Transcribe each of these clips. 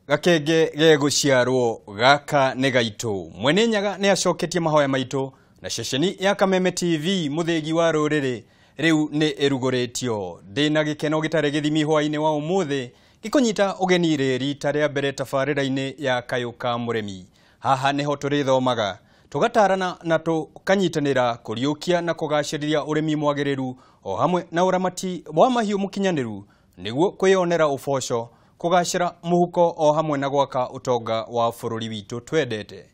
Gakenge gegũciarwo gaka nĩ gaitũ. Mwene Nyaga nĩ acoketie mahoya maitũ na ceceni ya Kameme TV mũthĩgi wa rũrĩrĩ rĩu nĩ ĩrugũrĩtio. Ndĩna gĩkeno gĩtarĩ gĩthimi hwaĩ-inĩ wa ũmũthĩ gĩkũnyita ũgeni rĩ rita rĩa mbere tabarĩra-inĩ ya Kayũ ka Mũrĩmi. Haha nĩho tũrĩthomaga tũgatarana na tũkanyitanĩra kũriũkia na kũgacĩrithia ũrĩmi mwagĩrĩru o hamwe na ũramati wa mahiũ mũkinyanĩru nĩguo kwĩyonera ũboco, kũgacĩra mũhuko o hamwe na gwaka ũtonga wa bũrũri witũ twendete.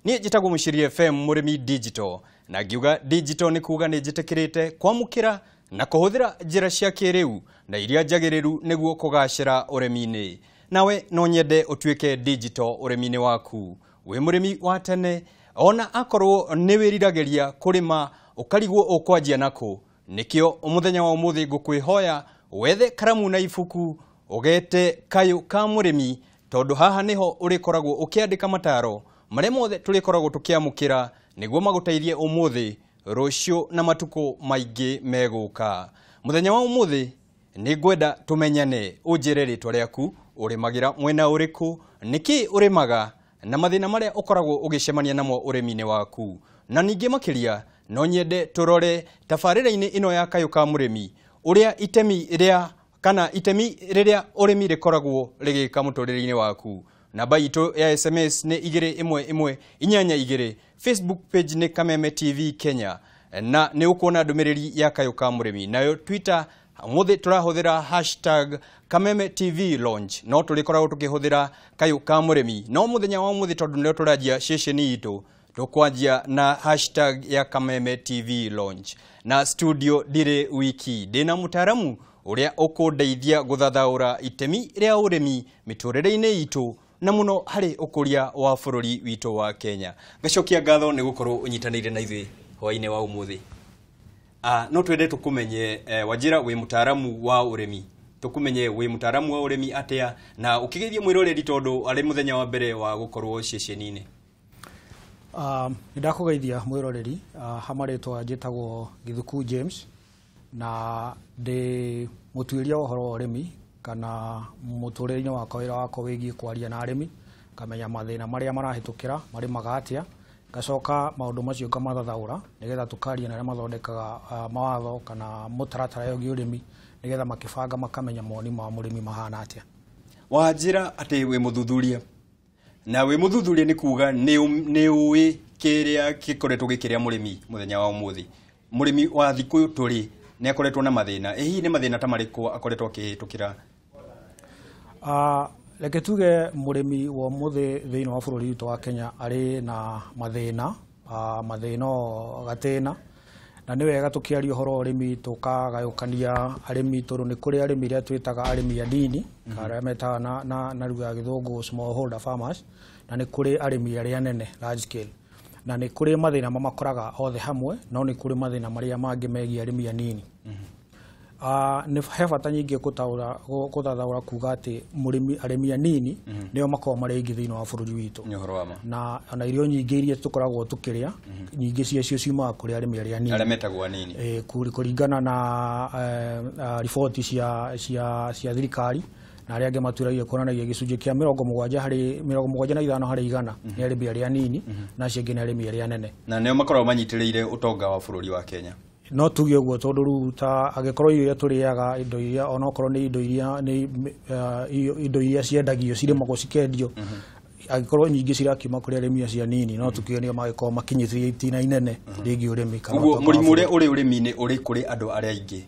Niĩ njĩtagwo Mũciria FM Mũrĩmi Digital, na ngiuga digital nĩ kuga nĩ njĩtĩkĩrĩte kwamũkĩra na kũhũthĩra njĩra cia kĩrĩu na iria njagĩrĩru nĩguo kũgacĩra ũrĩmi-inĩ. Nawe no nyende ũtuĩke digital ũrĩmi-inĩ waku. Wĩ mũrĩmi wa tene ona akorwo nĩ wĩriragĩria kũrĩma ũkarigwo ũkwanjia nakũ, nĩkĩo mũthenya wa ũmũthĩ ngũkwĩhoya wethe karamu na ibuku ũgete Kayũ ka Mũrĩmi, tondũ haha nĩho ũrĩkoragwo ũkĩandĩka mataro marĩa mothe tũrĩkoragwo tũkĩamũkĩra nĩguo magũteithie ũmũthĩ, rũciũ na matukũ maingĩ megũka. Mũthenya wa ũmũthĩ nĩ ngwenda tũmenyane, ũnjĩre rĩtwa rĩaku, ũrĩmagĩra mwena ũrĩkũ, nĩkĩ ũrĩmaga na mathĩna marĩa ũkoragwo ũgĩcemania namo ũrĩmi-inĩ waku. Na ningĩ makĩria no nyende tũrore tabarĩra-inĩ ĩno ya Kayũ ka Mũrĩmi ũrĩa itemi rĩa kana itemi rĩrĩa ũrĩmi rĩkoragwo rĩgĩka mũtũrĩre-inĩ waku. Namba itũ ya SMS nĩ 21182, Facebook page nĩ Kameme TV Kenya, na nĩ ũkuona ndũmĩrĩri ya Kayũ ka Mũrĩmi. Nayo Twitter ũmũthĩ tũrahũthĩra hashtag Kameme TV launch, no tũrĩkoragwo tũkĩhũthĩra Kayũ ka Mũrĩmi. No mũthenya wa ũmũthĩ tondũ nĩrĩo tũranjia ceceni itũ, tũkwanjia na hashtag ya Kameme TV launch. Na studio ndirĩ wiki, ndĩna mũtaaramu ũrĩa ũkũndeithia gũthathaũra itemi rĩa ũrĩmi mĩtũrĩre-inĩ itũ na mũno harĩ ũkũria wa bũrũri witũ wa Kenya. Ngacokia ngatho nĩ gũkorwo ũnyitanĩire na ithuĩ hwaĩ-inĩ wa ũmũthĩ. No twende tũkũmenye, Wanjĩra wĩ mũtaaramu wa ũrĩmi, tũkũmenye wĩ mũtaaramu wa ũrĩmi atĩa, na ũkĩgeithie mwĩroreri tondũ arĩ mũthenya wa mbere wa gũkorwo ceceni-inĩ. Nĩ ndakũgeithia mwĩroreri, ha marĩtwa njĩtagwo Githuku James na ndĩ mũtuĩria wa ũhoro wa ũrĩmi kana mũtũrĩre-inĩ wakwa wĩra wakwa wĩgiĩ kwaria na arĩmi, ngamenya mathĩna marĩa marahĩtũkĩra, marĩmaga atĩa, ngacoka maũndũ macio ngamathathaũra nĩgetha tũkaria na arĩa mathondekaga mawatho kana mũtaratara wĩgiĩ ũrĩmi nĩgetha makĩbanga makamenya mawoni ma mũrĩmi mahana atĩa. Wanjĩra atĩ wĩ mũthuthuria, na wĩ mũthuthuria nĩ kuga nĩ ũĩ kĩrĩa gĩkoretwo gĩkĩrĩa mũrĩmi mũthenya wa ũmũthĩ. Mũrĩmi wa thikũ tũrĩ nĩ akoretwo na mathĩna, ĩ hihi nĩ mathĩna ta marĩkũ akoretwo akĩhĩtũkĩra? Reke tuge mũrĩmi wa ũmũthĩ thĩinĩ wa bũrũri witũ wa Kenya arĩ na mathĩna, mathĩna o gatĩna, na nĩ wega tũkĩaria ũhoro wa ũrĩmi tũkagayũkania arĩmi tondũ nĩ kũrĩ arĩmi arĩa twĩtaga arĩmi anini, arĩa metaga na lugha ya gĩthũngũ smallholder farmers, na nĩ kũrĩ arĩmi arĩa anene large scale. Na nĩ kũrĩ mathĩna mamakoraga othe hamwe, no nĩ kũrĩ mathĩna marĩa mangĩ megiĩ arĩmi anini. Nĩ he bata nyingĩ gũthathaũra kuga atĩ mũrĩmi arĩmi anini nĩo makoragwo marĩ aingĩ thĩinĩ wa bũrũri witũ. Nĩ ũhoro wa ma. Na ona irio nyingĩ iria tũkoragwo tũkĩrĩa, nyingĩ ciacio ciumaga kũrĩ arĩmi arĩa anini. Arĩa metagwo anini. Kũringana na riboti cia thirikari na arĩa angĩ maturagia kuonanagia gĩcunjĩ kĩa 75 harĩ 75 harĩ igana nĩ arĩmi arĩa anini, na acio angĩ nĩ arĩmi arĩa anene. Na nĩo makoragwo manyitĩrĩire ũtonga wa bũrũri wa Kenya. No tuge ũguo tondũ rĩu ta angĩkorwo irio iria tũrĩaga, indo iria onokorwo nĩ indo iria nĩ indo iria ciendagio cirĩmagwo cikendio, angĩkorwo nyingĩ cirakiuma kũrĩ arĩmi acio anini, no tuge nĩo magĩkorwo makinyĩtie itina inene rĩgiĩ ũrĩmi kana Ũguo ũtonga wa mũrimũ ũrĩa bũrũri. ũrĩ ũrĩmi-inĩ ũrĩ kũrĩ andũ arĩa aingĩ.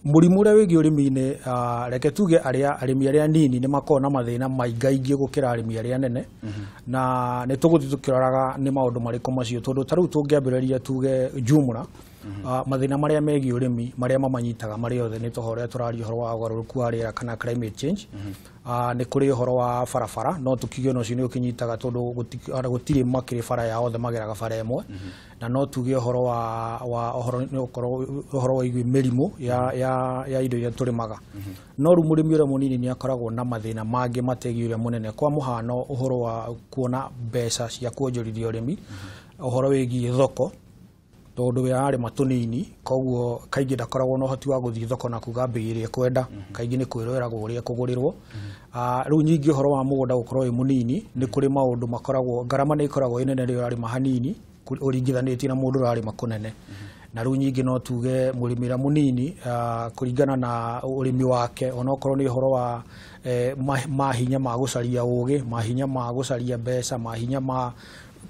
Mũrimũ ũrĩa wĩgiĩ ũrĩmi-inĩ, reke tuge arĩmi arĩa anini nĩ makoragwo na mathĩna maingaingĩ gũkĩra arĩmi arĩa anene, na nĩ tũgũthiĩ tũkĩroraga nĩ maũndũ marĩkũ macio, tondũ ta rĩu tũngĩambĩrĩria tuge jumla, mathĩna marĩa megiĩ ũrĩmi marĩa mamanyitaga marĩ othe nĩ toho ũrĩa tũraria ũhoro wa ũgarũrũku wa rĩera kana climate change. Nĩ kũrĩ ũhoro wa barabara, no tũkiuge ona ũcio nĩ ũkĩnyitaga tondũ gũtirĩ makĩrĩ bara ya othe mageraga bara ĩmwe. Na no tuge ũhoro wa ũhoro nĩ ũkorwo ũhoro wĩgiĩ mĩrimũ ya indo iria tũrĩmaga. No rĩu mũrĩmi ũrĩa mũnini nĩ akoragwo na mathĩna mangĩ mategiĩ ũrĩa mũnene, kwa mũhano ũhoro wa kuona mbeca cia kuonjorithia ũrĩmi, ũhoro wĩgiĩ thoko, Tondũ we ararĩma tũnini, koguo kaingĩ ndakoragwo na ũhoti wa gũthiĩ thoko na kuga mbei ĩrĩa ekwenda, kaingĩ nĩ kwĩroragwo ũrĩa ekũgũrĩrwo. Rĩu nyingĩ ũhoro wa mũgũnda gũkorwo wĩ mũnini, nĩ kũrĩ maũndũ makoragwo, ngarama nĩ ĩkoragwo ĩ nene rĩrĩa ũrarĩma hanini ũringithanĩtie na mũndũ ũrarĩma kũnene. Na rĩu nyingĩ no tuge mũrĩmi ũrĩa mũnini, kũringana na ũrĩmi wake, onokorwo nĩ ũhoro wa mahinya ma gũcaria ũgĩ, mahinya ma gũcaria mbeca, mahinya ma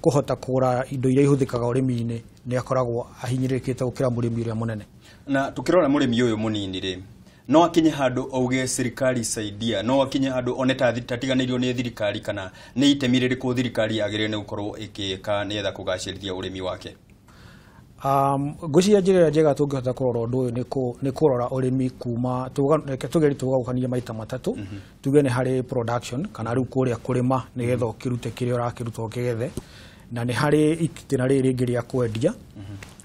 kũhota kũgũra indo iria ihũthĩkaga ũrĩmi-inĩ, nĩ akoragwo ahinyĩrĩrĩkĩte gũkĩra mũrĩmi ũrĩa mũnene. Na tukĩrora mũrĩmi ũyũ mũnini rĩ, no akinye handũ auge serikali saidia, no akinye handũ one ta tatiganĩirio nĩ thirikari, kana nĩ itemi rĩrĩkũ thirikari yagĩrĩire nĩ gũkorwo ĩkĩka nĩgetha kũgacĩrithia ũrĩmi wake? Ngwĩciria njĩra ĩrĩa njega tũngĩhota kũrora ũndũ ũyũ nĩ kũrora ũrĩmi kuma, reke tũgerie tũgagũkania maita matatũ. Tuge nĩ harĩ production, kana rĩu kũrĩa kũrĩma nĩgetha ũkĩrute kĩrĩa ũrakĩruta ũkĩgethe, na nĩ harĩ itĩna rĩrĩ rĩngĩ rĩa kwendia,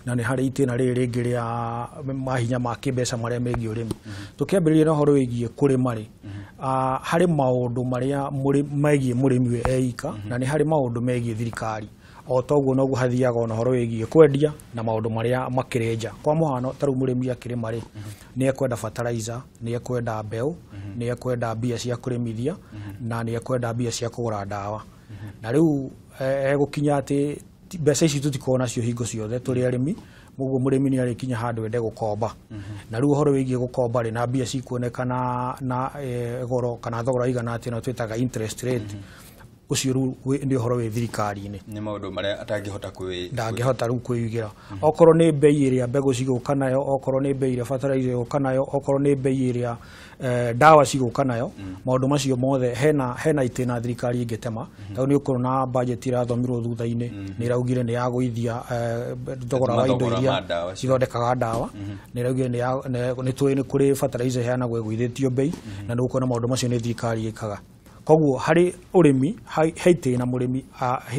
na nĩ harĩ itĩna rĩrĩ rĩngĩ rĩa mahinya ma kĩmbeca marĩa megiĩ ũrĩmi. Tũkĩambĩrĩria na ũhoro wĩgiĩ kũrĩma rĩ, harĩ maũndũ marĩa megiĩ mũrĩmi we eika, na nĩ harĩ maũndũ megiĩ thirikari. O toguo noguo hathiaga ona ũhoro wĩgiĩ kwendia na maũndũ marĩa makĩrĩ nja. Kwa mũhano, ta rĩu mũrĩmi akĩrĩma rĩ, nĩ ekwenda fertilizer, nĩ ekwenda mbeũ, nĩ ekwenda mbia cia kũrĩmithia, na nĩ ekwenda mbia cia kũgũra ndawa. Na rĩu egũkinya atĩ mbeca ici tũtikoragwo nacio hingo ciothe tũrĩ arĩmi, mũguo mũrĩmi nĩ arĩkinya handũ ende gũkomba. Na rĩu ũhoro wĩgiĩ gũkomba rĩ, na mbia cikuonekana na goro kana thogora ũigana atĩa, no twĩtaga interest rate. Ũcio rĩu nĩ ũhoro wĩ thirikari-inĩ. Nĩ maũndũ marĩa atangĩhota ndangĩhota rĩu kwĩigĩra. Okorwo nĩ mbei ĩrĩa mbegũ cigũka nayo, okorwo nĩ mbei ĩrĩa fertilizer ĩgũka nayo, okorwo nĩ mbei ĩrĩa ndawa cigũka nayo, maũndũ macio mothe hena itĩna thirikari ĩngĩtema. Tondũ nĩ ũkuona na budget ĩrathomirwo thutha-inĩ, nĩ ĩraugire nĩ yagũithia thogora wa indo iria cithondekaga ndawa, nĩ ĩraugire nĩ tũĩ nĩ kũrĩ fertilizer ĩheanagwo ĩgũithĩtio mbei, na nĩ ũkuona maũndũ macio nĩ thirikari ĩkaga. Koguo harĩ ũrĩmi, he itĩna mũrĩmi,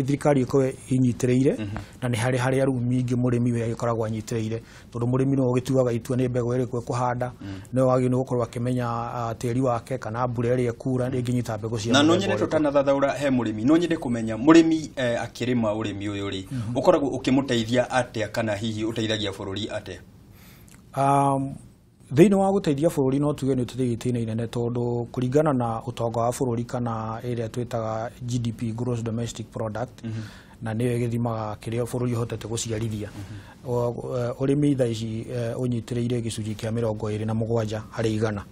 thirikari ĩkorwo ĩnyitĩrĩire, na nĩ harĩ harĩa rĩu nyingĩ mũrĩmi we agĩkoragwo anyitĩrĩire, tondũ mũrĩmi nĩwe ũgĩtuaga itua nĩ mbegũ ĩrĩkũ ekũhanda, nĩwe wagĩrĩirwo nĩ gũkorwo akĩmenya tĩri wake kana mbura ĩrĩa ĩkura ĩngĩnyita mbegũ cia Na no nyende tũtanathathaũra he mũrĩmi, no nyende kũmenya mũrĩmi akĩrĩma ũrĩmi ũyũ rĩ, ũkoragwo ũkĩmũteithia atĩa, kana hihi ũteithagia bũrũri atĩa? Thĩinĩ wa gũteithia bũrũri no tuge nĩ ũteithagia itĩna inene, tondũ kũringana na ũtonga wa bũrũri kana ĩrĩa twĩtaga GDP, Gross Domestic Product, na nĩyo ĩgĩthimaga kĩrĩa bũrũri ũhotete gũciarithia. Ũrĩmi thaa ici ũnyitĩrĩire gĩcunjĩ kĩa 27 harĩ igana.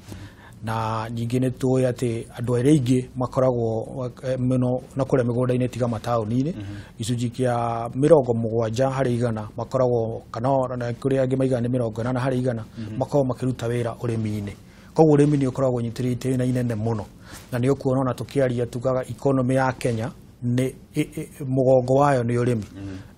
Na ningĩ nĩ tũĩ atĩ andũ arĩa aingĩ makoragwo mũno na kũrĩa mĩgũnda-inĩ tiga mataũni-inĩ, gĩcunjĩ kĩa 70 harĩ igana makoragwo, kana ona kũrĩ angĩ maigaga nĩ 80 harĩ igana, makoragwo makĩruta wĩra ũrĩmi-inĩ. Koguo ũrĩmi nĩ ũkoragwo ũnyitĩrĩire itĩna inene mũno. Na nĩ ũkuona ona tũkĩaria tugaga economy ya Kenya nĩ mũgongo wayo nĩ ũrĩmi.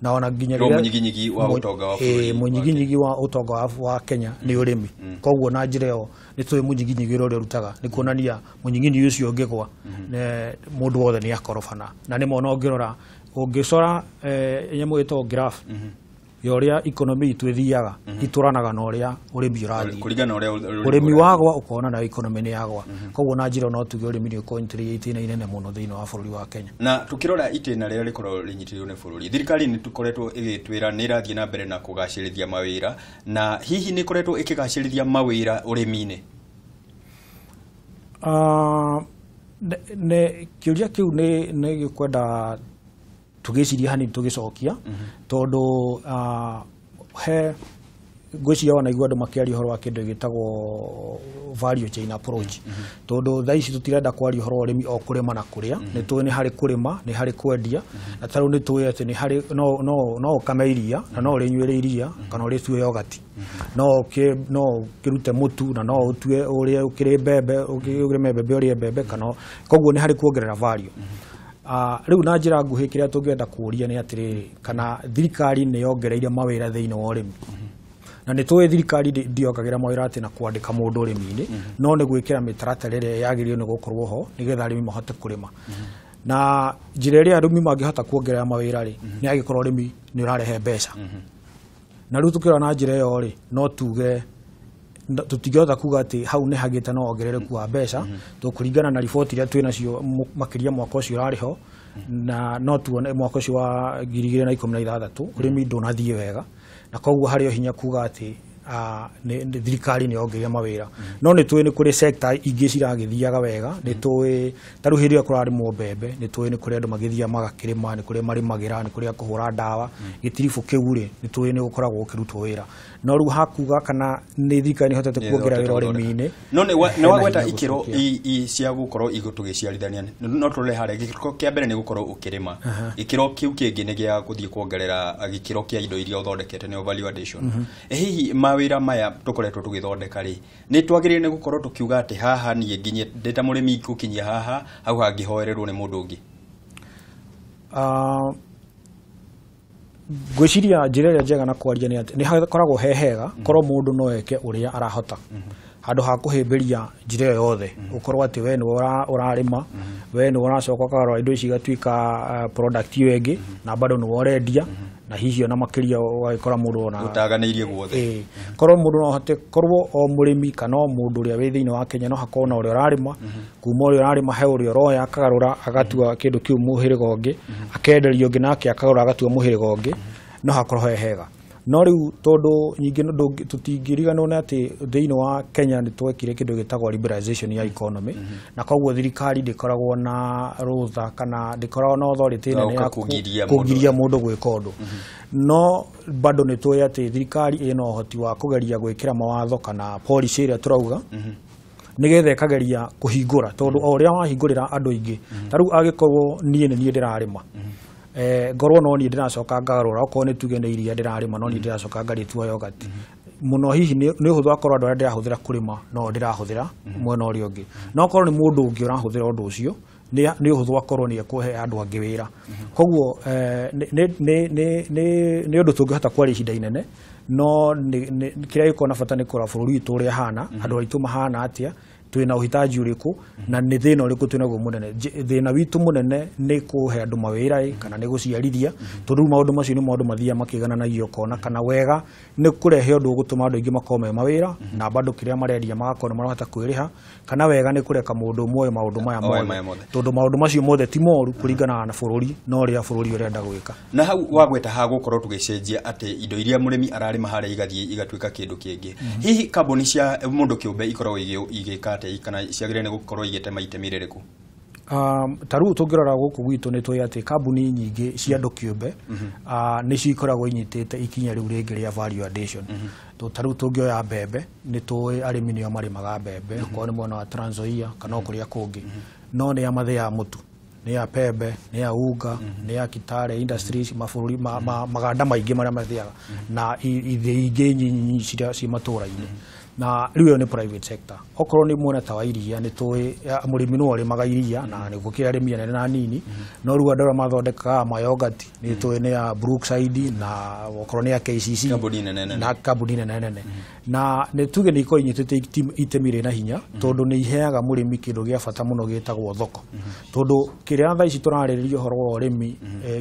Na ona nginya rĩrĩa mũnyiginyigi wa ũtonga wa bũrũri. Mũnyiginyigi wa ũtonga wa Kenya nĩ ũrĩmi. Koguo na njĩra ĩyo nĩ tũĩ mũnyiginyigi ũrĩa ũrutaga, nĩ kuonania mũnyiginyigi ũcio ũngĩgwa, mũndũ wothe nĩ akorobana. Na nĩ mona ũngĩrora, ũngĩcora nyamũ ĩtagwo graph ya ũrĩa economy itũ ĩthiaga, itũranaga na ũrĩa ũrĩmi ũrathiĩ. Kũringana na ũrĩa ũrĩmi wagwa ũkona na economy nĩ yagwa. Koguo na njĩra no tuge ũrĩmi nĩ ũkorwo ũnyitĩrĩire itĩna inene mũno thĩinĩ wa bũrũri wa Kenya. Na tukĩrora itĩna rĩrĩa rĩkoragwo rĩnyitĩrĩirwo nĩ bũrũri, thirikari nĩ tũkoretwo ĩgĩtwĩra nĩ ĩrathiĩ na mbere na kũgacĩrithia mawĩra, na hihi nĩ ĩkoretwo ĩkĩgacĩrithia mawĩra ũrĩmi-inĩ? Kĩũria kĩu nĩ gĩkwenda tũgĩciria hanini tũgĩcokia, tondũ he ngwĩciria wanaigua andũ makĩaria ũhoro wa kĩndũ gĩtagwo value chain approach, tondũ thaa ici tũtirenda kwaria ũhoro wa ũrĩmi o kũrĩma na kũrĩa. Nĩ tũĩ nĩ harĩ kũrĩma, nĩ harĩ kwendia, na tarĩu nĩ tũĩ atĩ nĩ harĩ no ũkame iria, na no ũrĩnyuĩre iria, kana ũrĩtue yogati, no ũkĩrute mũtu, na no ũtue ũrĩe ũkĩrĩ mbembe, ũkĩrĩme mbembe ũrĩe mbembe, kana koguo nĩ harĩ kuongerera value. Rĩu na njĩra nguhĩ kĩrĩa tũngĩenda kũũria nĩ atĩrĩrĩ, kana thirikari nĩ yongereire mawĩra thĩinĩ wa ũrĩmi? Na nĩ tũĩ thirikari ndĩongagĩra mawĩra atĩ na kwandĩka mũndũ ũrĩmi-inĩ, no nĩ gwĩkĩra mĩtaratara ĩrĩa yagĩrĩirwo nĩ gũkorwo ho nĩgetha arĩmi mahote kũrĩma. Na njĩra ĩrĩa arĩmi mangĩhota kuongerera mawĩra rĩ, nĩ angĩkorwo ũrĩmi nĩ ũrarehe mbeca. Na rĩu tũkĩrora na njĩra ĩyo rĩ, no tuge tũtingĩhota kuga atĩ hau nĩ hagĩte na wongerereku wa mbeca, tũkũringana na riboti iria twĩ nacio makĩria mwaka ũcio ũrarĩ ho, na no tuone mwaka ũcio wa 2016 ũrĩmi ndũnathiĩ wega. Na koguo harĩ o hinya kuga atĩ thirikari nĩ yongereire mawĩra. No nĩ tũĩ nĩ kũrĩ sector ingĩ ciragĩthiaga wega, nĩ tũĩ ta rĩu hĩndĩ ĩrĩa kũrarĩmwo mbembe, nĩ tũĩ nĩ kũrĩ andũ magĩthiaga magakĩrĩma, nĩ kũrĩ marĩmagĩra, nĩ kũrĩ a kũhũra ndawa, gĩtiribũ kĩu rĩ, nĩ tũĩ nĩ gũkoragwo gũkĩrutwo wĩra. No rĩu hakuga kana nĩ thirikari nĩ ĩhotete kuongerera wĩra ũrĩmi-inĩ. No nĩ wagweta ikĩro cia gũkorwo tũgĩciarithania, no tũrore harĩa gĩkĩro kĩa mbere nĩ gũkorwo ũkĩrĩma, gĩkĩro kĩu kĩngĩ nĩ gĩa gũthiĩ kuongerera gĩkĩro kĩa indo iria ũthondekete, nĩyo value addition. Hihi mawĩra maya tũkoretwo tũgĩthondeka rĩ, nĩ twagĩrĩire nĩ gũkorwo tũkiuga atĩ haha niĩ nginye ndĩ ta mũrĩmi ngũkinyia haha, hau hangĩhoererwo nĩ mũndũ ũngĩ? Ngwĩciria njĩra ĩrĩa njega na kwaria nĩ atĩ nĩ hakoragwo he hega korwo mũndũ no eke ũrĩa arahota, handũ ha kũhĩmbĩria njĩra ĩyo yothe, ũkorwo atĩ we nĩwe ũrarĩma, we nĩwe ũracoka ũkarora indo ici igatuĩka product ĩyo ĩngĩ, na bado nĩwe ũrendia, na hihi ona makĩria ũgagĩkora mũndũ ona ũtaganĩirie guothe. Korwo mũndũ no ahote, korwo o mũrĩmi kana o mũndũ ũrĩa wĩ thĩinĩ wa Kenya no hakorwo na ũrĩa ũrarĩma, kuma ũrĩa ũrarĩma he ũrĩa ũroya akagarũra agatua kĩndũ kĩu mũhĩrĩga ũngĩ, akenderia ũngĩ nake akagarũra agatua mũhĩrĩga ũngĩ, no hakorwo he hega. No rĩu tondũ nyingĩ tũtingĩriganĩrwo nĩ atĩ thĩinĩ wa Kenya nĩ twekire kĩndũ gĩtagwo liberalization ya economy, na koguo thirikari ndĩkoragwo na rũtha kana ndĩkoragwo na authority nene ya kũgiria mũndũ gwĩka ũndũ. No bado nĩ tũĩ atĩ thirikari ĩna ũhoti wa kũgeria gwĩkĩra mawatho kana policy ĩrĩa tũrauga, nĩgetha ĩkageria kũhingũra, tondũ o ũrĩa wahingũrĩra andũ aingĩ, ta rĩu angĩkorwo niĩ nĩ niĩ ndĩrarĩma, ngorwo no niĩ ndĩracoka ngarũra, okorwo nĩ tuge nĩ iria ndĩrarĩma, no niĩ ndĩracoka ngarĩtua yogurt mũno, hihi nĩ ũhũthũ akorwo andũ arĩa ndĩrahũthĩra kũrĩma no ndĩrahũthĩra mwena ũrĩa ũngĩ, no akorwo nĩ mũndũ ũngĩ ũrahũthĩra ũndũ ũcio, nĩ ũhũthũ akorwo nĩ ekũhe andũ angĩ wĩra. Koguo nĩ ũndũ tũngĩhota kwaria ihinda inene, no kĩrĩa gĩkoragwo na bata nĩ kũrora bũrũri witũ ũrĩa hana, andũ aitũ mahana atĩa, twĩna ũhitaji ũrĩkũ, na nĩ thĩna ũrĩkũ twĩnaguo mũnene. Thĩna witũ mũnene nĩ kũhe andũ mawĩra kana nĩ gũciarithia, tondũ rĩu maũndũ macio nĩ maũndũ mathiaga makĩigananagia ũkona kana wega nĩ kũrehe ũndũ ũgũtũma andũ aingĩ makorwo me mawĩra, na bado kĩrĩa marendia magakorwo nĩ marahota kwĩrĩha, kana wega nĩ kũreka mũndũ ũmwe oe maũndũ maya mothe, tondũ maũndũ macio mothe ti moru kũringana na bũrũri na ũrĩa bũrũri ũrenda gwĩka. Na hau wagweta ha gũkorwo tũgĩcenjia atĩ indo iria mũrĩmi ararĩma harĩa igathiĩ igatuĩka kĩndũ kĩngĩ, hihi kambuni cia mũndũ kĩũmbe ikoragwo igĩka atĩa kana ciagĩrĩire nĩ gũkorwo igĩtema itemi rĩrĩkũ? Ta rĩu tũngĩrora gũkũ gwitũ nĩ tũĩ atĩ kambuni nyingĩ cia andũ kĩũmbe nĩcio ikoragwo inyitĩte ikinya rĩu rĩngĩ rĩa value addition. Ta rĩu tũngĩoya mbembe, nĩ tũĩ arĩmi nĩo marĩmaga mbembe, okorwo nĩ mwena wa Trans Nzoia kana o kũrĩa kũngĩ, no nĩ a mathĩaga mũtu, nĩ ya Pembe, nĩ ya Unga, nĩ ya Kitale Industries, mabũrũri maganda maingĩ marĩa mathiaga na ithĩ ingĩ nyinyi ci matũra-inĩ. Na rĩu ĩyo nĩ private sector. Okorwo nĩ mwena ta wa iria, nĩ tũĩ mũrĩmi no arĩmaga iria na nĩ gũkĩrĩ arĩmi anene na nini, no rĩu andũ arĩa mathondekaga mayogati nĩ tũĩ nĩ ya Brookside na okorwo nĩ ya KCC, kambuni nene nene, na kambuni nene nene. Na nĩ tuge nĩ ikoragwo inyitĩte itemi rĩna hinya, tondũ nĩ iheaga mũrĩmi kĩndũ gĩa bata mũno gĩtagwo thoko. Tondũ kĩrĩa thaa ici tũrarĩrĩria ũhoro wa ũrĩmi,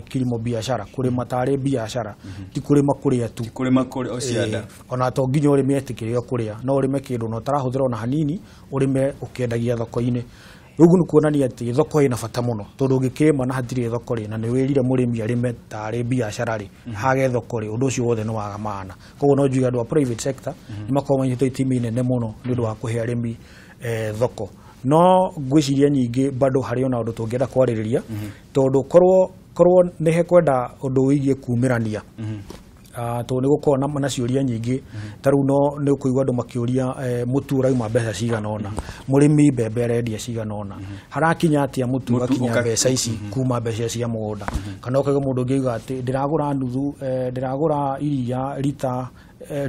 kilimo biashara, kũrĩma tarĩ biashara, ti kũrĩma kũrĩa tu, kũrĩma kũrĩa ũcianda, ona to nginya ũrĩme atĩ kĩrĩa ũkũrĩa, no ũrĩme kĩndũ na ũtarahũthĩra ona hanini, ũrĩme ũkĩendagia thoko-inĩ. Rĩu nĩ kuonania atĩ thoko ĩna bata mũno, tondũ ũngĩkĩrĩma na hatirĩ thoko rĩ, na nĩ wĩrire mũrĩmi arĩme tarĩ biacara rĩ, hage thoko rĩ, ũndũ ũcio wothe nĩ waga maana. Koguo no njuge andũ a private sector nĩ makoragwo manyitĩte itemi inene mũno nĩ ũndũ wa kũhe arĩmi thoko. No ngwĩciria nyingĩ bado harĩ ona ũndũ tũngĩenda kwarĩrĩria, tondũ korwo nĩ hekwenda ũndũ wĩgiĩ kumĩrania, tondũ nĩ gũkorwo na ciũria nyingĩ, ta rĩu no nĩ ũkũigua andũ makĩũria mũtu ũrauma mbeca cigana ũna, mũrĩmi mbembe arendia cigana ũna, harakinya atĩa mũtu ũgakinya mbeca ici kuma mbeca cia mũgũnda, kana ũkaigua mũndũ ũngĩ auga atĩ ndĩragũra nuthu, ndĩragũra iria rita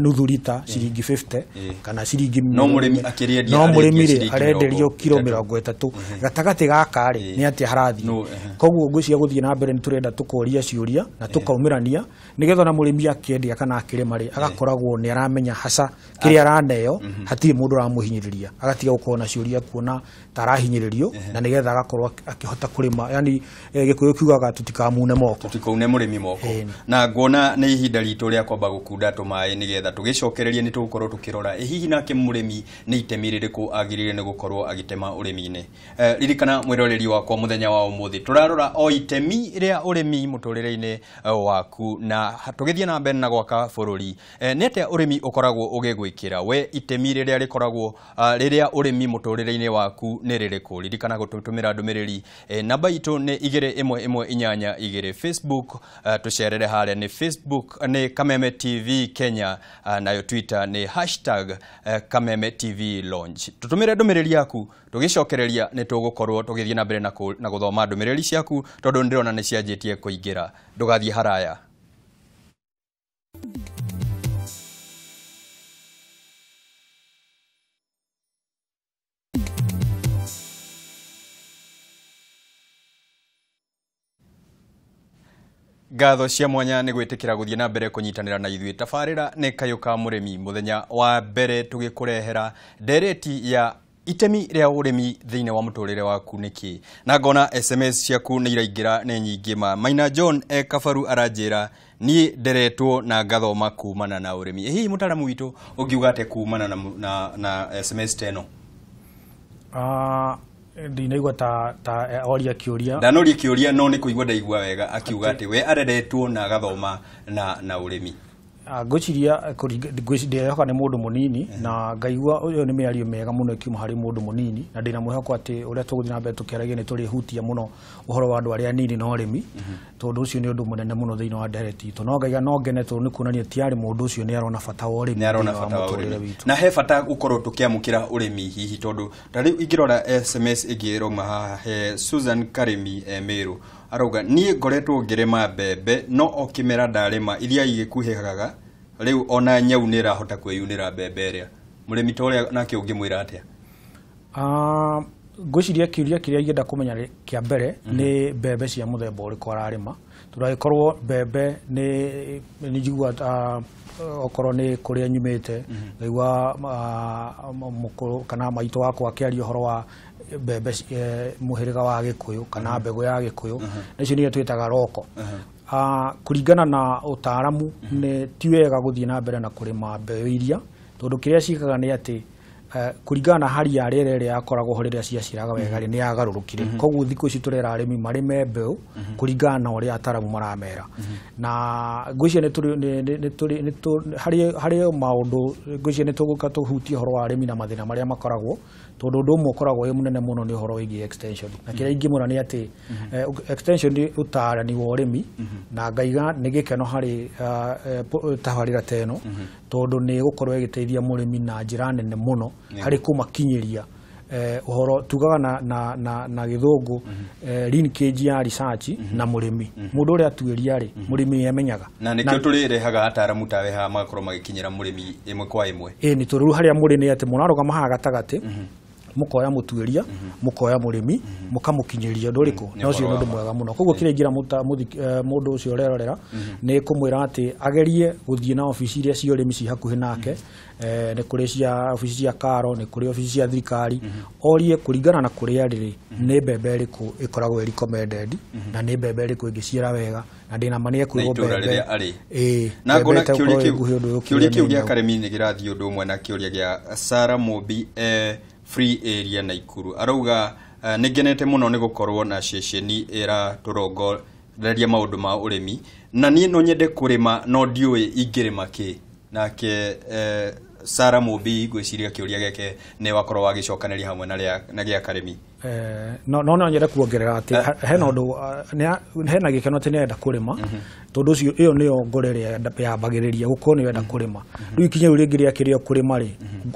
nuthu rita ciringi 50 kana ciringi, no mũrĩmi akĩrĩendia, no mũrĩmi rĩ arenderio kiro 30, gatagatĩ gaka rĩ nĩ atĩa harathiĩ. Koguo ngwĩciria gũthiĩ na mbere nĩ tũrenda tũkoria ciũria na tũkaumĩrania, nĩgetha ona mũrĩmi akĩendia kana akĩrĩma rĩ, agakoragwo nĩ aramenya haca kĩrĩa araneo, hatirĩ mũndũ ũramũhinyĩrĩria, agatiga gũkorwo na ciũria kuona ta arahinyĩrĩrio, na nĩgetha agakorwo akĩhota kũrĩma. Yani Gĩkũyũ kiugaga tũtikamune moko, tũtikaune mũrĩmi moko. Na nguona nĩ ihinda ritũ rĩa kwamba gũkunda tũmaĩ. nĩgetha tũgĩcokererie nĩ tũgũkorwo tũkĩrora ĩ hihi nake mũrĩmi nĩ itemi rĩrĩkũ agĩrĩire nĩ gũkorwo agĩtema ũrĩmi-inĩ. Ririkana mwĩroreri wakwa mũthenya wa ũmũthĩ tũrarora o itemi rĩa ũrĩmi mũtũrĩre-inĩ waku na tũgĩthiĩ na mbere na gwaka bũrũri. Nĩ atĩa ũrĩmi ũkoragwo ũgĩgwĩkĩra we, itemi rĩrĩa rĩkoragwo rĩrĩa ũrĩmi mũtũrĩre-inĩ waku nĩ rĩrĩkũ? Ririkana gũtũtũmĩra ndũmĩrĩri, namba itũ nĩ 21182. Facebook tũcerere harĩa nĩ Facebook nĩ Kameme TV Kenya, nayo Twitter nĩ hashtag Kameme TV Launch. Tũtũmĩre ndũmĩrĩri yaku, tũgĩcokereria nĩ tũgũkorwo tũgĩthiĩ na mbere na gũthoma ndũmĩrĩri ciaku tondũ ndĩrona nĩ cianjĩtie kũingĩra. Ndũgathiĩ haraya. Ngatho cia mwanya nĩ gwĩtĩkĩra gũthiĩ na mbere kũnyitanĩra na ithuĩ. Tabarĩra nĩ Kayũ ka Mũrĩmi, mũthenya wa mbere tũgĩkũrehera ndereti ya itemi rĩa ũrĩmi thĩinĩ wa mũtũrĩre waku nĩkĩ. Na ngona SMS ciaku nĩ iraingĩra nĩ nyingĩ ma. Maina John e Kabaru aranjĩra niĩ nderetwo na ngathoma kumana na ũrĩmi. Hihi mũtaramu witũ ũngiuga atĩa kumana na SMS ta ĩno? Ndinaigua ta oria kĩũria. Ndanoria kĩũria no nĩ kũigua ndaigua wega akiuga atĩ we areretwo na agathoma na ũrĩmi. Ngwĩciria ndĩrehoka nĩ mũndũ mũnini na ngaigua ũyũ nĩ mĩario mĩega mũno ĩkiuma harĩ mũndũ mũnini, na ndĩna mwĩhoko atĩ ũrĩa tũgũthiĩ na mbere tũkĩaragia nĩ tũrĩhutia mũno ũhoro wa andũ arĩa anini na ũrĩmi, tondũ ũcio nĩ ũndũ mũnene mũno thĩinĩ wa ndereti itũ. No ngaiga no ngene tondũ nĩ kuonania ti arĩ mũndũ ũcio nĩ arona bata wa ũrĩmi, nĩ arona bata wa ũrĩmi na he bata gũkorwo tũkĩamũkĩra ũrĩmi hihi, tondũ ta rĩu ingĩrora SMS ĩngĩ ĩrauma haha he Susan Karimi Meru arauga niĩ ngoretwo ngĩrĩma mbembe no o kĩmera ndarĩma iria igĩkuhĩhaga rĩu ona nyau nĩ ĩrahota kwĩyunĩra mbembe ĩrĩa. Mũrĩmi ta ũrĩa nake ũngĩmwĩra atĩa? Ngwĩciria kĩũria kĩrĩa ingĩenda kũmenya kĩa mbere nĩ mbembe cia mũthemba ũrĩkũ ararĩma, tondũ angĩkorwo mbembe nĩ njiguaga okorwo nĩ kũrĩa nyumĩte ngaigua mũkũrũ kana maitũ wakwa akĩaria ũhoro wa mbembe mũhĩrĩga wa Gĩkũyũ kana mbegũ ya Gĩkũyũ, na icio nĩyo twĩtaga roko. Kũringana na ũtaaramu nĩ ti wega gũthiĩ na mbere na kũrĩma mbeũ iria, tondũ kĩrĩa ciĩkaga nĩ atĩ kũringana na hali ya rĩera ĩrĩa yakoragwo ho rĩrĩa ciaciraga wega rĩ, nĩ yagarũrũkire. Koguo thikũ ici tũrera arĩmi marĩme mbeũ kũringana na ũrĩa ataramu maramera. Na ngwĩciria harĩ maũndũ ngwĩciria nĩ tũgũka tũhutie ũhoro wa arĩmi na mathĩna marĩa makoragwo, tondũ ũndũ ũmwe ũkoragwo wĩ mũnene mũno nĩ ũhoro wĩgiĩ extension. Na kĩrĩa ingĩmwĩra nĩ atĩ extension nĩ ũtaarani wa ũrĩmi, na ngaiga nĩ gĩkeno harĩ tabarĩra ta ĩno, tondũ nĩ ĩgũkorwo ĩgĩteithia mũrĩmi na njĩra nene mũno harĩ kũmakinyĩria ũhoro tugaga na gĩthũngũ linkage ya research na mũrĩmi. Mũndũ ũrĩa atuĩria rĩ, mũrĩmi nĩ amenyaga. Na nĩkĩo tũrĩrehaga ataramu tawe haha magakorwo magĩkinyĩra mũrĩmi ĩmwe kwa ĩmwe. Ĩĩ nĩ tondũ rĩu harĩa mũrĩ nĩ atĩ mũrarũgama haha gatagatĩ, mũkoya mũtuĩria, mũkoya mũrĩmi, mũkamũkinyĩria ũndũ ũrĩkũ, na ũcio nĩ ũndũ mwega mũno. Koguo kĩrĩa ingĩra mũndũ ũcio ũrerorera nĩ kũmwĩra atĩ agerie gũthiĩ na obici iria cia ũrĩmi ci hakuhĩ nake, nĩ kũrĩ cia obici cia karo, nĩ kũrĩ obici cia thirikari, orie kũringana na kũrĩa arĩ nĩ mbembe ĩrĩkũ ĩkoragwo ĩ recommended na nĩ mbembe ĩrĩkũ ĩngĩciara wega, na ndĩna ma nĩ ekwĩrwo mbembe. Ĩĩ, na ngona kĩũria kĩu gĩa Karemi nĩ kĩrathiĩ ũndũ ũmwe na kĩũria gĩa Sarah Mũmbi Free Area Naikuru. Arauga nĩ ngenete mũno nĩ gũkorwo na ceceni ĩratũrongoreria maũndũ ma ũrĩmi, na niĩ no nyende kũrĩma no ndiũĩ ingĩrĩma kĩ. Nake Sarah Mũmbi ngwĩciria kĩũria gĩake nĩ wakorwo wagĩcokanĩria hamwe na gĩa Karemi. No no nyende kuongerera atĩ hena ũndũ, hena gĩkeno atĩ nĩarenda kũrĩma, tondũ ũcio ĩyo nĩyo ngoro ĩrĩa yambagĩrĩria gũkorwo nĩ wenda kũrĩma. Rĩu ikinya rĩu rĩngĩ rĩa kĩrĩa kũrĩma rĩ,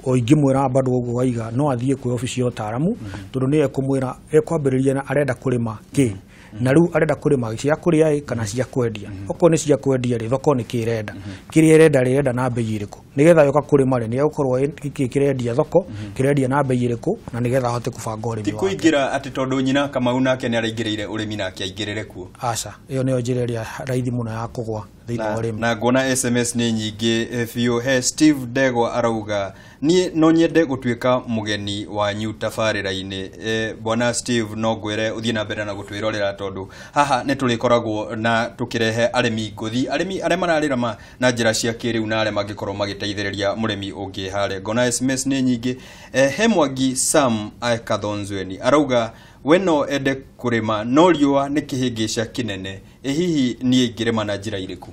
o ingĩmwĩra bado ũguo waiga no athiĩ kwĩ obici ya ũtaaramu, tondũ nĩyo ĩkũmwĩra ekwambĩrĩria na arenda kũrĩma kĩ, na rĩu arenda kũrĩma cia kũrĩa ĩ kana cia kwendia. Okorwo nĩ cia kwendia rĩ, thoko nĩ kĩ ĩrenda, kĩrĩa ĩrenda rĩ, ĩrenda na bei ĩrĩkũ, Nĩgetha yoka kũrĩma rĩ, nĩ egũkorwo gĩkĩ kĩrendia thoko, kĩrendia na bei ĩrĩkũ, na nĩgetha ahote kũbanga ũrĩmi Ti wake. kũingĩra atĩ tondũ nyina Kamau nake nĩ araingĩrĩire ũrĩmi nake aingĩrĩre kuo. Aca, ĩyo nĩyo njĩra ĩrĩa raithi mũno ya kũgwa thĩinĩ wa ũrĩmi. Na nguona SMS nĩ nyingĩ biũ. He Steve Ndegwa arauga niĩ no nyende gũtuĩka mũgeni wanyu tabarĩra-inĩ. Bwana Steve, no ngwĩre ũthiĩ na mbere na gũtwĩrorera tondũ haha nĩ tũrĩkoragwo na tũkĩrehe arĩmi ngũthi, arĩmi arĩa mararĩrama na njĩra cia kĩrĩu na arĩa mangĩkorwo magĩteithĩrĩria mũrĩmi ũngĩ harĩa. Ngona SMS nĩ nyingĩ. He Mwangi Sam Kathonzweni arauga we no ende kũrĩma no riũa nĩ kĩhĩngĩca kĩnene, ĩ hihi niĩ ingĩrĩma na njĩra irĩkũ?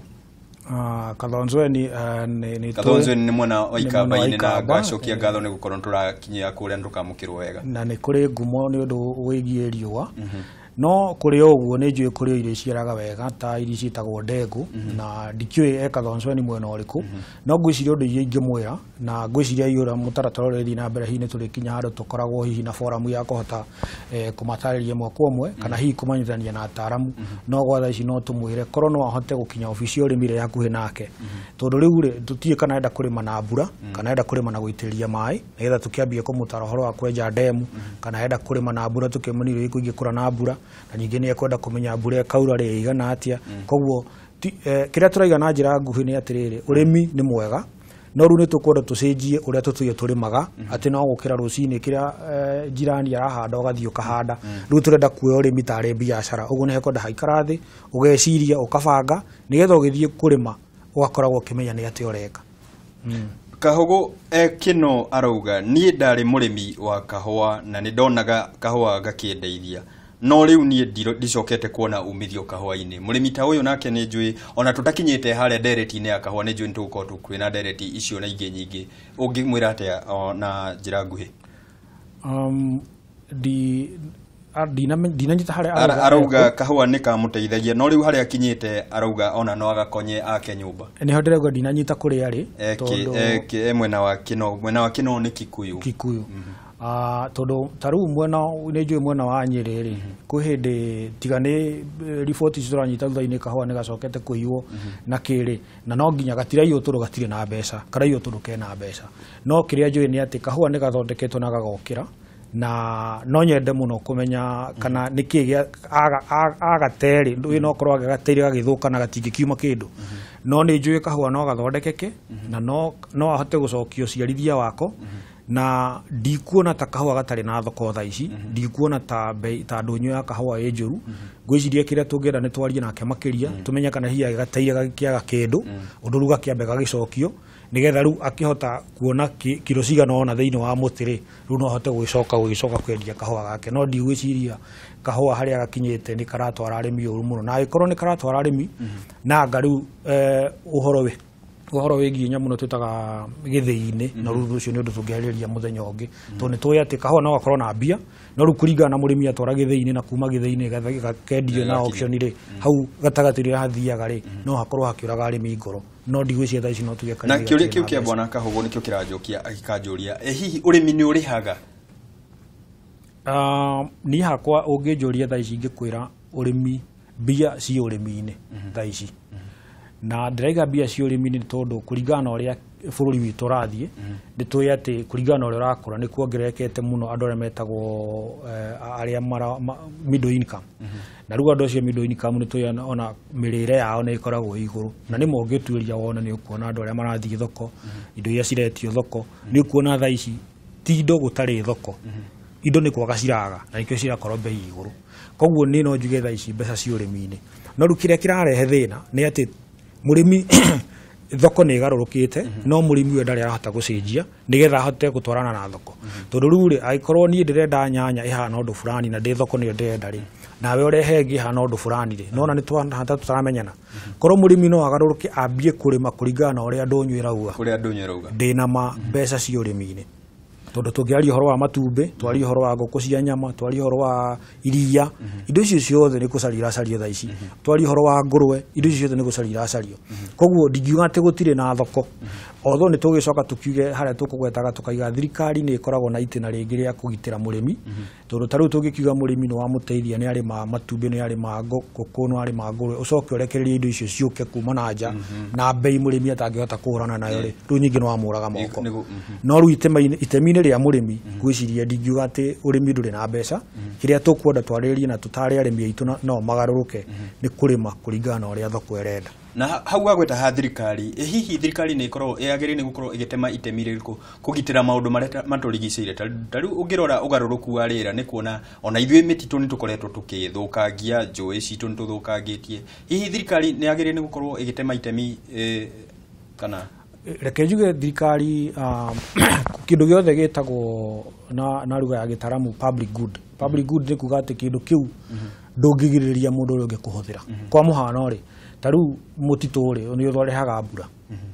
Kathonzweni nĩ Kathonzweni nĩ mwena wa nĩ mwena wa Ikamba-inĩ na Ikamba, ngacokia ngatho nĩ gũkorwo nĩtũrakinyia kũrĩa nĩtũkamũkĩrwo wega. Na nĩ kũrĩ ngumo nĩ ũndũ wĩgiĩ riũa. No kũrĩ o ũguo nĩ njũĩ kũrĩ o irio iciaraga wega ta irio ciĩtagwo ndengũ, na ndikĩũĩ e Kathonzweni mwena ũrĩkũ, no ngwĩciria ũndũ iria ingĩmwĩra na ngwĩciria hihi ũrĩa mũtaratara ũrĩa ũrĩthiĩ na mbere, hihi nĩ tũrĩkinya handũ tũkoragwo hihi na forum ya kũhota kũmatarĩria ĩmwe kwa ĩmwe kana hihi kũmanyitithania na ataaramu. No gwa thaa ici no tũmwĩre korwo no ahote gũkinya obici ya ũrĩmi ĩrĩa hakuhĩ nake, tondũ rĩu rĩ tũtiũĩ kana enda kũrĩma na mbura kana enda kũrĩma na gũitĩrĩria maĩ, nĩgetha tũkĩambie kũmũtara ũhoro wa kwenja ndemu, kana enda kũrĩma na mbura tũkĩmuonia irio irĩkũ ingĩkũra na mbura, na ningĩ nĩ ekwenda kũmenya mbura ĩkaura rĩ ĩigana atĩa. Koguo kĩrĩa tũraiga na njĩra nguhĩ nĩ atĩrĩrĩ, ũrĩmi nĩ mwega, no rĩu nĩ tũkwenda tũcenjie ũrĩa tũtũire tũrĩmaga, atĩ no gũkĩra rũcinĩ kĩrĩa jirani arahanda ũgathiĩ ũkahanda. Rĩu tũrenda kuoya ũrĩmi tarĩ biacara, ũguo nĩ hekwenda haikara thĩ ũgeciria ũkabanga nĩgetha ũgĩthiĩ kũrĩma ũgakoragwo ũkĩmenya nĩ atĩa ũreka. Kahogo Kino arauga niĩ ndarĩ mũrĩmi wa kahũa na nĩ ndonaga kahũa gakĩndeithia, no rĩu niĩ ndicokete kuona umithio kahũa-inĩ. Mũrĩmi ta ũyũ nake nĩ njũĩ ona tũtakinyĩte harĩa ndereti-inĩ ya kahũa, nĩ njũĩ nĩ tũgũkorwo twĩna ndereti icio na ingĩ nyingĩ. Ũngĩmwĩra atĩa na njĩra nguhĩ? Ndinanyita harĩa arauga kahũa nĩ kamũteithagia, no rĩu harĩa akinyĩte arauga ona no agakonye ake nyũmba. Nĩho ndĩrauga ndinanyita kũrĩa rĩ, tondũ mwena wa Kino, mwena wa Kino nĩ Kikuyu. Kikuyu. Tondũ ta rĩu mwena nĩ njũĩ mwena wa Nyĩrĩ rĩ, kwĩ hĩndĩ tiga nĩ riboti ici tũranyita thutha-inĩ kahũa nĩ gacokete kũiywo na kĩrĩ, na no nginya gatiraiywo tondũ gatirĩ na mbeca, karaiywo tondũ kena mbeca. No kĩrĩa njũĩ nĩ atĩ kahũa nĩ gathondeketwo na gagokĩra, na no nyende mũno kũmenya kana nĩkĩ agaterĩ, ndũĩ no korwo agagateire gagĩthũka na gatingĩkiuma kĩndũ. No nĩ njũĩ kahũa no gathondekeke na no ahote gũcokia ũciarithia wako, na ndikuona ta kahũa gatarĩ na thoko thaa ici, ndikuona ta ndũnyũ ya kahũa ĩ njũru. Ngwĩciria kĩrĩa tũngĩenda nĩ twarie nake makĩria, tũmenye kana hihi agĩgateire gagĩkĩaga kĩndũ, ũndũ rĩu gakĩambe gagĩcokio, nĩgetha rĩu akĩhota kuona kiro cigana ũna thĩinĩ wa mũtĩ rĩ, rĩu no ahote gũgĩcoka kwendia kahũa gake. No ndigwĩciria kahũa harĩa gakinyĩte nĩ karatwara arĩmi ũru mũno, na angĩkorwo nĩ karatwara arĩmi na anga rĩu ũhoro wĩgiĩ nyamũ ĩno twĩtaga gĩthĩi-inĩ, na rĩu ũcio nĩ ũndũ tũngĩarĩrĩria mũthenya ũngĩ, tondũ nĩ tũĩ atĩ kahũa no gakorwo na mbia, no rĩu kũringana na mũrĩmi atwara gĩthĩi-inĩ na kuma gĩthĩi-inĩ gakendio na auction rĩ, hau gatagatĩ rĩrĩa hathiaga rĩ, no hakorwo hakĩũraga arĩmi ngoro. No ndigwĩciria thaa ici no tuge na kĩũria kĩu kĩa bwana Kahogo nĩkĩo kĩranjũkia gĩkanjũria, hihi ũrĩmi nĩ ũrĩhaga? Niĩ hakwa ũngĩnjũria thaa ici ingĩkwĩra ũrĩmi, mbia ci ũrĩmi-inĩ thaa ici. Na ndĩraiga mbia cia ũrĩmi nĩ tondũ kũringana na ũrĩa bũrũri witũ ũrathiĩ, nĩ tũĩ atĩ kũringana na ũrĩa ũrakũra nĩ kuongererekete mũno andũ arĩa metagwo arĩa middle income. Na rĩu andũ acio middle income nĩ tũĩ ona mĩrĩre yao nĩ ĩkoragwo ĩ igũrũ, na nĩ ũngĩtuĩria wona nĩ ũkuona andũ arĩa marathiĩ thoko, indo iria ciretio thoko, nĩ ũkuona thaa ici ti indo gũtarĩ thoko, indo nĩ kwaga ciraga na nĩkĩo cirakorwo bei igũrũ. Koguo niĩ no njuge thaa ici mbeca cia ũrĩmi-inĩ. No rĩu kĩrĩa kĩrarehe thĩna nĩ atĩ mũrĩmi thoko nĩ ĩgarũrũkĩte, no mũrĩmi we ndarĩ arahota gũcenjia nĩgetha ahote gũtwarana na thoko. Tondũ rĩu rĩ, angĩkorwo niĩ ndĩrenda nyanya ĩhana ũndũ fulani na ndĩ thoko nĩyo ndĩrenda rĩ, nawe ũrehe ĩngĩ ĩhana ũndũ fulani rĩ, nona nĩ twahata tũtaramenyana. Korwo mũrĩmi no agarũrũke ambie kũrĩma kũringana na ũrĩa ndũnyũ ĩrauga, kũrĩa ndũnyũ ĩrauga, ndĩna ma mbeca cia ũrĩmi-inĩ. Tondũ tũngĩaria ũhoro wa matumbĩ, twarie ũhoro wa ngũkũ cia nyama, twarie ũhoro wa iria, indo icio ciothe nĩ gũcario iracario thaa ici. Twarie ũhoro wa ngũrwe, indo icio ciothe nĩ gũcario iracario. Koguo ndingiuga atĩ gũtirĩ na thoko. Although nĩ tũgĩcoka tũkiuge harĩa tũkũgwetaga tũkaiga thirikari nĩ ĩkoragwo na itĩna rĩngĩ rĩa kũgitĩra mũrĩmi, tondũ ta rĩu tũngĩkiuga mũrĩmi nĩ wamũteithia, nĩ arĩma matumbĩ, nĩ arĩma ngũkũ, nĩ arĩma ngũrwe, ũcoke ũrekererie indo icio ciũke kuma na nja na bei mũrĩmi atangĩhota kũhũrana nayo rĩ, rĩu nyingĩ nĩ wamũraga moko. No rĩu itemi-inĩ rĩa mũrĩmi ngwĩciria ndingiuga atĩ ũrĩmi ndũrĩ na mbeca. Kĩrĩa tũkwenda twarĩrĩrie na tũtare arĩmi aitũ no magarũrũke nĩ kũrĩma kũringana na ũrĩa thoko ĩrenda. Na hau wagweta ha thirikari, hihi thirikari nĩ ĩkoragwo yagĩrĩire nĩ gũkorwo ĩgĩtema itemi rĩrĩkũ kũgitĩra maũndũ marĩa matũrigicĩirie? Ta rĩu ũngĩrora ũgarũrũku wa rĩera nĩ kuona ona ithuĩ mĩtitũ nĩ tũkoretwo tũkĩthũkangia, njũĩ citũ nĩ tũthũkangĩtie. Hihi thirikari nĩ yagĩrĩire nĩ gũkorwo ĩgĩtema itemi kana? Reke njuge thirikari, kĩndũ gĩothe gĩtagwo na lugha ya gĩtaramu public good. Public good nĩ kuga atĩ kĩndũ kĩu ndũngĩgirĩrĩria mũndũ ũrĩa ũngĩ kũhũthĩra. Kwa mũhano rĩ, ta rĩu mũtitũ rĩ nĩ ũrehaga mbura,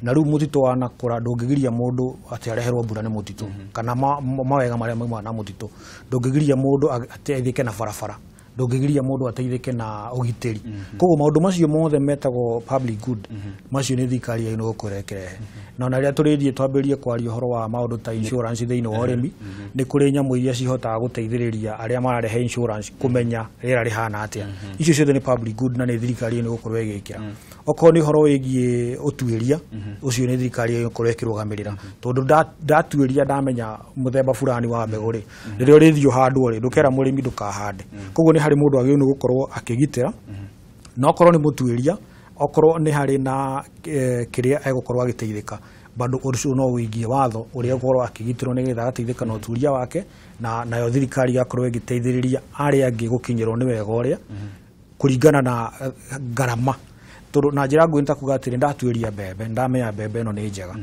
na rĩu mũtitũ wanakũra ndũngĩgiria mũndũ atĩ areherwo mbura nĩ mũtitũ, kana mawega marĩa maumaga na mũtitũ. Ndũngĩgiria mũndũ ateithĩke na barabara, ndũngĩgiria mũndũ ateithĩke na ũgitĩri. Koguo maũndũ macio mothe metagwo public good, macio nĩ thirikari yagĩrĩirwo gũkorwo ĩkĩrehe. Na ona rĩrĩa tũrĩthiĩ twambĩrĩrie kwaria ũhoro wa maũndũ ta insurance thĩinĩ wa ũrĩmi, nĩ kũrĩ nyamũ iria cihotaga gũteithĩrĩria arĩa mararehe insurance kũmenya rĩera rĩhana atĩa. Icio ciothe nĩ public good na nĩ thirikari yagĩrĩirwo gũkorwo ĩgĩkĩra. Okorwo nĩ ũhoro wĩgiĩ ũtuĩria, ũcio nĩ thirikari yagĩrĩirwo gũkorwo ĩkĩrũgamĩrĩra, tondũ ndatuĩria ndamenya mũthemba fulani wa mbegũ rĩ, rĩrĩa ũrĩthiĩ ũhandwo rĩ, ndũkera mũrĩmi ndũkahande. Koguo nĩ harĩ mũndũ agĩrĩirwo nĩ gũkorwo akĩgitĩra, na okorwo nĩ mũtuĩria, okorwo nĩ harĩ na kĩrĩa egũkorwo agĩteithĩka, bado ũcio no wĩgiĩ watho ũrĩa egũkorwo akĩgitĩrwo nĩgetha agateithĩka na ũtuĩria wake, na nayo thirikari ĩgakorwo ĩgĩteithĩrĩria arĩa angĩ gũkinyĩrwo nĩ wega ũrĩa kũringana na ngarama. Tondũ na njĩra nguhĩ nĩ ta kuga atĩrĩ, ndatuĩria mbembe, ndamenya mbembe ĩno nĩ njega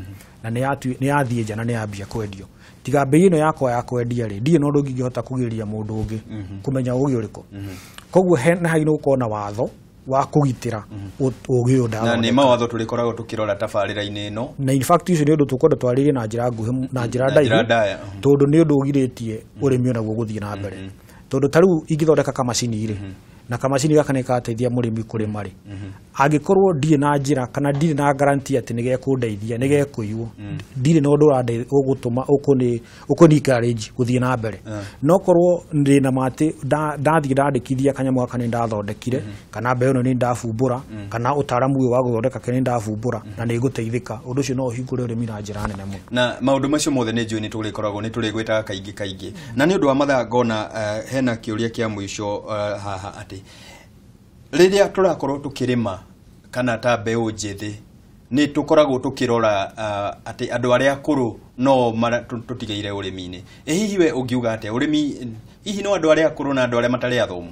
na nĩ yathiĩ nja na nĩ yambia kwendio, tiga mbei ĩno yakwa ya kwendia rĩ, ndirĩ na ũndũ ingĩhota kũgirĩrĩria mũndũ ũngĩ kũmenya ũgĩ ũrĩkũ. Koguo nĩ hagĩrĩirwo gũkorwo na watho wa kũgitĩra ũgĩ ũyũ Na nĩ mawatho tũrĩkoragwo tũkĩrora tabarĩra-inĩ ĩno. Na in fact ũcio nĩ ũndũ tũkwenda twarĩrie na njĩra nguhĩ, na njĩra ndaihu, tondũ nĩ ũndũ ũgirĩtie ũrĩmi onaguo gũthiĩ na mbere. Tondũ ta rĩu ingĩthondeka kamacini rĩ, na kamacini gaka nĩ karateithia mũrĩmi kũrĩma rĩ, angĩkorwo ndirĩ na njĩra kana ndirĩ na guarantee atĩ nĩ gekũndeithia, nĩ gekũiywo, ndirĩ na ũndũ ũgũtũma ũkũni encourage gũthiĩ na mbere. No korwo ndĩ na ma atĩ ndathiĩ ndandĩkithia kanyamũ gaka nĩ ndathondekire, kana mbeũ ĩno nĩ ndabumbũra, kana ũtaaramu ũyũ wa gũthondeka kĩrĩa nĩ ndabumbũra, na nĩ ngũteithĩka, ũndũ ũcio no ũhingũre ũrĩmi na njĩra nene mũno. Na maũndũ macio mothe nĩ njũĩ nĩ tũrĩkoragwo nĩ tũrĩgwĩtaga kaingĩ kaingĩ. Na nĩ ũndũ wa mathaa ngona hena kĩũria kĩa mũico haha atĩ rĩrĩa tũrakorwo tũkĩrĩma kana ta mbeũ njĩthĩ nĩ tũkoragwo tũkĩrora atĩ andũ arĩa akũrũ no tũtigĩire ũrĩmi-inĩ. Hihi we ũngiuga atĩa ũrĩmi, hihi no andũ arĩa akũrũ na andũ arĩa matarĩ athomu?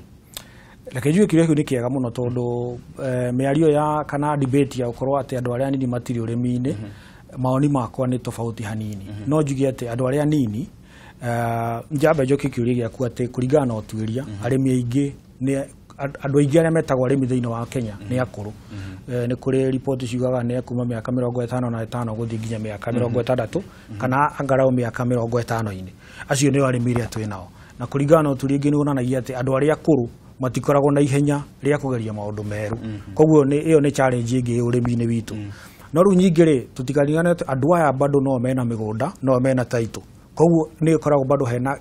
Reke njuge kĩũria kĩu nĩ kĩega mũno, tondũ mĩario ya kana debate ya gũkorwo atĩ andũ arĩa anini matirĩ ũrĩmi-inĩ, maoni makwa nĩ tofauti hanini. No njuge atĩ andũ arĩa anini, njambe njokie kĩũria gĩaku atĩ kũringana na ũtuĩria, arĩmi aingĩ nĩ andũ aingĩ arĩa metagwo arĩmi thĩinĩ wa Kenya nĩ akũrũ. Nĩ kũrĩ riboti ciugaga nĩ kuma mĩaka 55 gũthiĩ nginya mĩaka 60, kana angarau mĩaka 50-inĩ. Acio nĩo arĩmi arĩa twĩ nao. Na kũringana na ũtuĩria ũngĩ nĩ wonanagia atĩ andũ arĩa akũrũ matikoragwo na ihenya rĩa kũgeria maũndũ merũ. Koguo ĩyo nĩ challenge ĩngĩ ũrĩmi-inĩ witũ. No rĩu nyingĩ rĩ, tũtikarigane atĩ andũ aya bado no mena mĩgũnda, no mena title. Koguo nĩ ĩkoragwo bado hena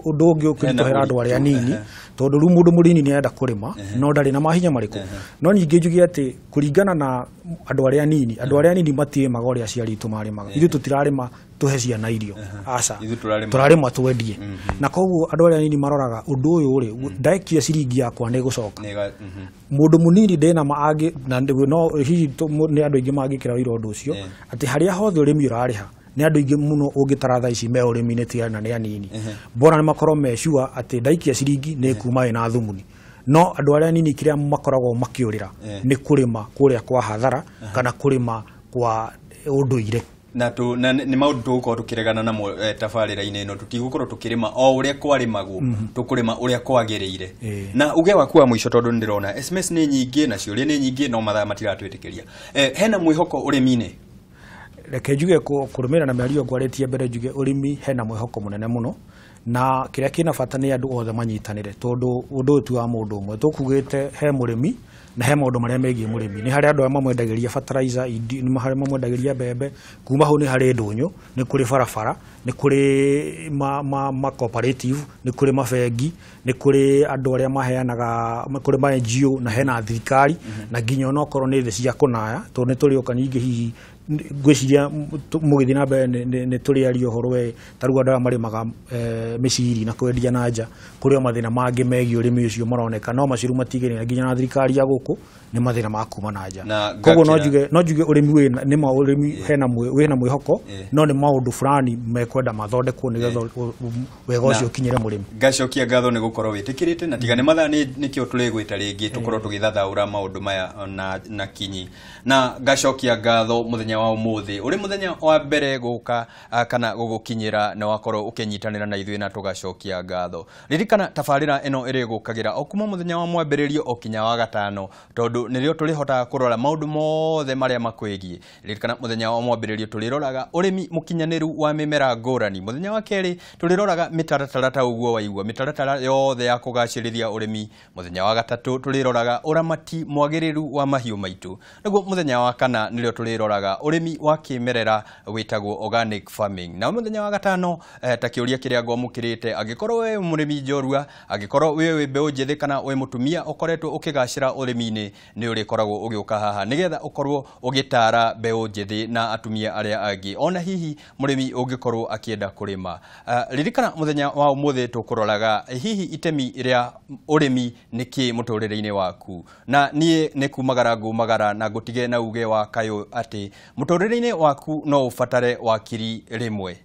ũndũ ũngĩ ũkĩritũhĩra andũ arĩa anini, tondũ rĩu mũndũ mũnini nĩ arenda kũrĩma no ndarĩ na mahinya marĩkũ. No ningĩ njuge atĩ kũringana na andũ arĩa anini, andũ arĩa anini matirĩmaga ũrĩa aciari aitũ marĩmaga. Ithuĩ tũtirarĩma tũhe ciana irio, aca, tũrarĩma twendie. Na koguo andũ arĩa anini maroraga ũndũ ũyũ rĩ, ndaikia ciringi yakwa nĩ ĩgũcoka. Mũndũ mũnini ndĩna ma na no hihi nĩ andũ aingĩ mangĩkĩra wĩra ũndũ ũcio, atĩ harĩa hothe ũrĩmi ũrarĩha nĩ andũ aingĩ mũno ũngĩtara thaa ici me ũrĩmi-inĩ tiga na nĩ anini. Bora nĩ makorwo me sure atĩ ndaikia ciringi nĩ kuma ĩna thumuni. No andũ arĩa anini kĩrĩa makoragwo makĩũrĩra nĩ kũrĩma kũrĩa kwa hathara kana kũrĩma kwa ũndũire. Na nĩ maũndũ tũgũkorwo tũkĩregana namo tabarĩra-inĩ ĩno, tũtigũkorwo tũkĩrĩma o ũrĩa kwarĩmagwo, tũkũrĩma ũrĩa kwagĩrĩire. Na uge waku wa mũico, tondũ nĩndĩrona SMS nĩ nyingĩ na ciũria nĩ nyingĩ no mathaa matiratwĩtĩkĩria. Hena mwĩhoko ũrĩmi-inĩ? Reke njuge kũrũmĩrĩra na mĩario ngwarĩtie mbere, njuge ũrĩmi hena mwĩhoko mũnene mũno. Na kĩrĩa kĩna bata nĩ andũ othe manyitanĩre, tondũ ũndũ ũyũ ti wa mũndũ ũmwe. Tũkugĩte he mũrĩmi na he maũndũ marĩa megiĩ mũrĩmi. Nĩ harĩ andũ arĩa mamwendagĩria fertilizer, nĩ harĩ mamwendagĩria mbembe, kuma hau nĩ harĩ ndũnyũ, nĩ kũrĩ barabara, nĩ kũrĩ ma cooperative, nĩ kũrĩ mabengi, nĩ kũrĩ andũ arĩa maheanaga, nĩ kũrĩ ma NGO na hena thirikari, na nginya onokorwo nĩ thĩ cia kũnaya, tondũ nĩ tũrĩũka ningĩ hihi ngwĩciria mũgĩthiĩ na mbere nĩ tũrĩaria ũhoro we ta rĩu andũ arĩa marĩmaga mĩciri na kwendia na nja, kũrĩ o mathĩna mangĩ megiĩ ũrĩmi ũcio maroneka, no macio rĩu matigĩrĩra nginya na thirikari ya gũkũ nĩ mathĩna ma kuma na nja. Koguo no njuge ũrĩmi wĩna nĩ ma ũrĩmi hena wĩna mwĩhoko, no nĩ maũndũ fulani mekwenda mathondekwo nĩgetha wega ũcio ũkinyĩre mũrĩmi. Ngacokia ngatho nĩ gũkorwo wĩtĩkĩrĩte, na tiga nĩ mathaa nĩkĩo tũrĩgwĩta rĩngĩ tũkorwo tũgĩthathaũra maũndũ maya na kinyi. Na ngacokia ngatho mũthenya wa ũmũthĩ, ũrĩ mũthenya wa mbere gũka kana gũgũkinyĩra na wakorwo ũkĩnyitanĩra na ithuĩ, na tũgacokia ngatho. Ririkana tabarĩra ĩno ĩrĩgũkagĩra o kuma mũthenya wa mwambĩrĩrio o kinya wa gatano, tondũ nĩrĩo tũrĩhotaga kũrora maũndũ mothe marĩa makwĩgiĩ. Ririkana mũthenya wa mwambĩrĩrio tũrĩroraga ũrĩmi mũkinyanĩru wa mĩmera ngũrani. Mũthenya wa kerĩ tũrĩroraga mĩtaratara ta ũguo waigua, mĩtaratara yothe ya kũgacĩrithia ũrĩmi. Mũthenya wa gatatũ tũrĩroraga ũramati mwagĩrĩru wa mahiũ maitũ. Naguo mũthenya wa kana nĩrĩo tũrĩroraga ũrĩmi wa kĩmerera wĩtagwo organic farming. Na mũthenya wa gatano ta kĩũria kĩrĩa ngwamũkĩrĩte, angĩkorwo wĩ mũrĩmi njorua, angĩkorwo wĩ mbeũ njĩthĩ kana wĩ mũtumia ũkoretwo ũkĩgacĩra ũrĩmi-inĩ, nĩ ũrĩkoragwo ũgĩũka haha nĩgetha ũkorwo ũgĩtara mbeũ njĩthĩ na atumia arĩa angĩ, ona hihi mũrĩmi ũngĩkorwo akĩenda kũrĩma. Ririkana mũthenya wa ũmũthĩ tũkũroraga hihi itemi rĩa ũrĩmi nĩ kĩ mũtũrĩre-inĩ waku. Na niĩ nĩ kumagara ngumagara na ngũtige na uge wa kayũ atĩ mũtũrĩre-inĩ waku no ũbatare wakiri rĩmwe,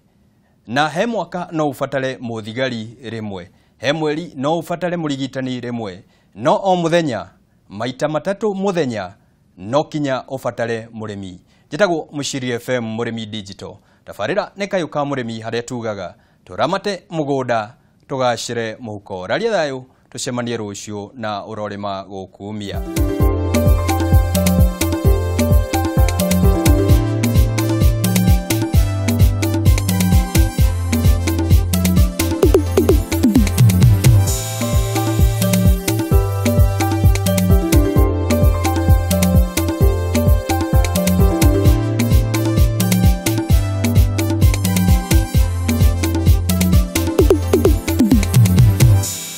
na he mwaka no ũbatare mũthigari rĩmwe, he mweri no ũbatare mũrigitani rĩmwe, no o mũthenya maita matatũ mũthenya no kinya ũbatare mũrĩmi. Njĩtagwo Mũciri FM Mũrĩmi Digital. Tabarĩra nĩ kayũ ka mũrĩmi harĩa tugaga tũramate mũgũnda tũgacĩre mũhuko. Raria thayũ, tũcemanie rũciũ na ũrorĩma gũkumia.